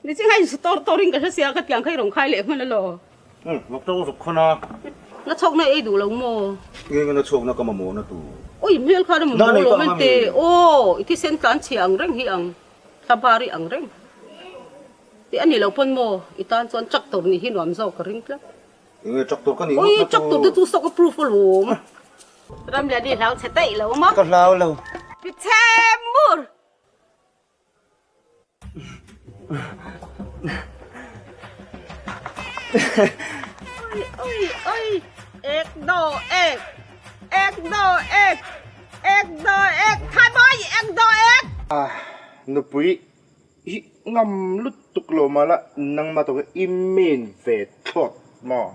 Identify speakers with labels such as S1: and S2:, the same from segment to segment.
S1: Ni chinga in su tor tor in ka hre sia ka tiang kha i rawn khai leh hman alo.
S2: Umm vak tawk zuk khawn a.
S1: Na chhawk na ei duh lo maw?
S2: Nge nge na chhawk na ka mamawh na tur.
S1: Oi hmel khan a mamawh lo men te aw i thisen tlan chhia ang reng hi ang thlabari ang reng te a ni lo pawn maw i tan chuan tractor nih hi nuam zawk ka ring tlat.
S2: Enge tractor ka nih ngawt na tur.
S1: Oi tractor te chu stock approve alawm. Ramliani hlau chhe daih lo maw?
S2: Ka hlau lo.
S1: Ti chhe mur. Oi oi oi ek do ek ek do ek ek do ek thai boy ek do ek.
S3: Nupui hi ngam lutuk lo mah la nangmah tawk hi i main ve thlawt maw?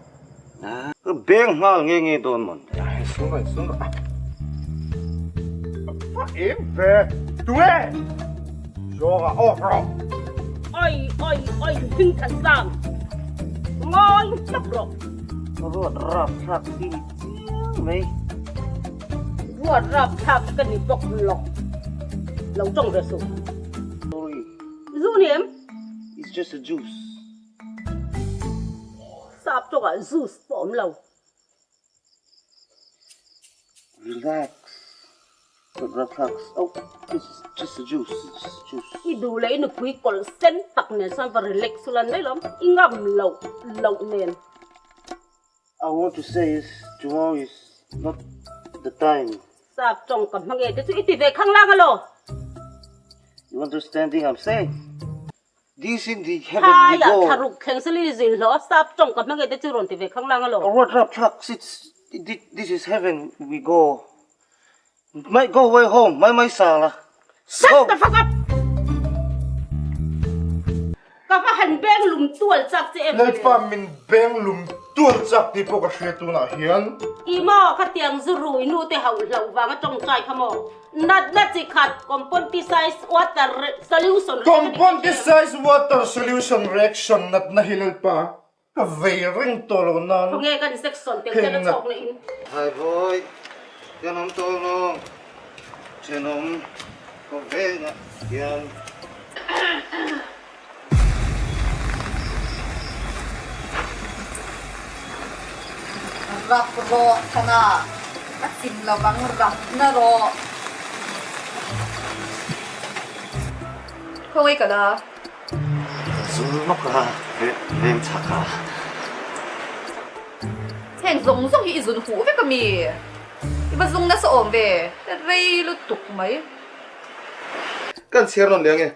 S2: Ka beng nghal nge nge dawn mawn.
S3: Sung rawh sung rawh. Va em ve tunge Zawng a awk rawh.
S1: Oi oi oi hming than sang ngawi hlap rawh.
S2: Ruat rap thlak hi ni chiang mai.
S1: Ruat rap thlak ka ni bawk lo. Lo tawng ve suh.
S2: Sorry.
S1: Zu ni em?
S2: It's just a juice.
S1: Sap tawngah juice pawh awm lo.
S2: Relax. Ruat rap thlak oh it's just a juice it's just a juice.
S1: I duh leh i nupui kawlh sen tak nen chuan va relax ulan mai lawm. I ngam loh loh nen.
S2: I want to say is tomorrow is not the time.
S1: Sap tawng ka hmang e te chu i ti ve khang lang alo.
S2: You understanding I'm saying? This in the heaven we
S1: Phaiah
S2: go.
S1: thlaruk thleng sali zin hlawh a sap tawng ka hmang e te chu rawn ti ve khang lang alo.
S2: Ruat rap thlak sits this is heaven we go. Mai go way home mai mai sa la.
S1: Shut the fuck up! Ka va han beng lum tual chak che em?
S3: Lalpa min beng lum tual chak tih pawh ka hria tunah hian.
S1: I maw khatiang zu rui nu te hauh hlauh vanga tawngtai kha maw? Natna chi khat compontisized water solution
S3: Compontisized water solution reaction natna hi Lalpa ka vei reng tawh lo nan.
S1: Khawnge kan section tel chen a chhawk na in.
S2: Hai vawi kan awm tawh lo thenawm kawh vengah hian.
S4: Rap rawh thana a chim lovang rap na rawh. Khawngaih ka la.
S2: Zung lawk a veng chhak a.
S4: Heng zawng zawng hi i zun huh vek a mi? I va zung nasa awm ve, rei lutuk mai.
S5: Kan chhiar nawn leh ange.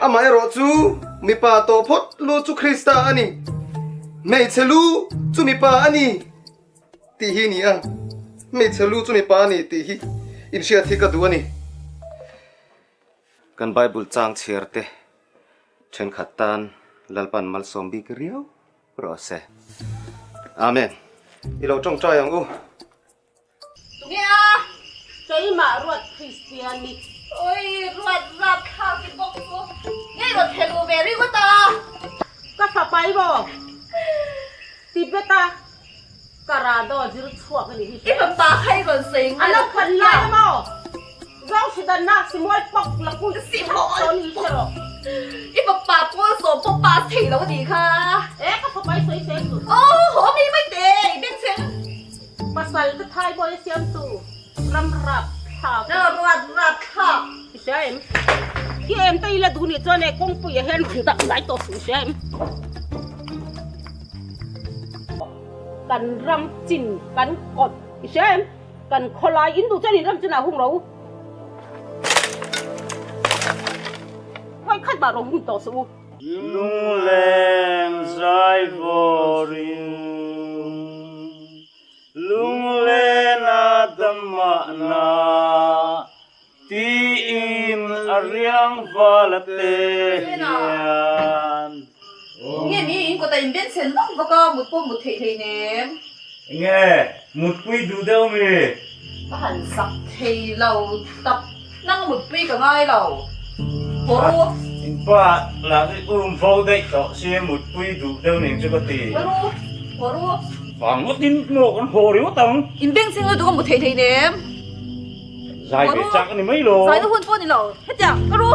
S5: Amaherawh chu mipa tawh phawt lu chu Krista a ni, hmeichhe lu chu mipa a ni tih hi ni a, hmeichhe lu chu mipa a ni tih hi inhriat hi ka duh a ni.
S2: Kan Bible chang chhiar te thenkhat tan Lalpan malsawm bik riau rawh se. Amen.
S5: I lo tawngtai ang u.
S4: Tunge a?
S1: Keimah ruat Kristian ni.
S4: Oi ruat rap thlak i bawk chu ngei rawn thel u ve ringawt a.
S1: Ka fapa i maw? Tibet a Karado zir chhuak a nih hi.
S4: I fapa kha i rawn sawi ngai
S1: lo. A lo khan lai a maw? Zawng hri danna simual pawk la pui
S4: Simual pawk. I fapa pawl sawm pawh pass thei lo a nih kha.
S1: E ka fapa i sawi seng tur.
S4: Aw haw mi mai teh i beng cheng.
S1: Pasal te thai bawi a siam tu ram rap thlak.
S4: Ram rap rap thlak.
S1: I hria em? Khi em te i la duh nih chuan e kawngpui ah hian rawn dah ngai tawh suh i hria em? Kan ram chin kan kawt i hria em? Kan khawlai in duh chuan in ram chinah hung ro. Khawi khat mah rawn hung tawh suh u.
S6: Lungleng zai vawrin lunglen a damahna tiin a riang val a te hian.
S4: Nge mi in kawt a in ben chhen vak vak a, mut pawh mut theih hlei nem.
S6: Nge mutpui duh deuh mi?
S4: Ka han sak thei lo tak nang mutpui ka ngai lo. Haw ru.
S6: In pa lah hi um fo daih tawh sia mutpui duh deuh ning chu ka ti.
S4: Haw ru. Haw ru.
S6: Vang ngawtin maw kan haw ringawt ang.
S4: In beng chheng lutuk a mut theih hlei nem.
S6: Zai ve chak a ni mai lo.
S4: Zai na hun pawh ni lo. Hetiang ka ru.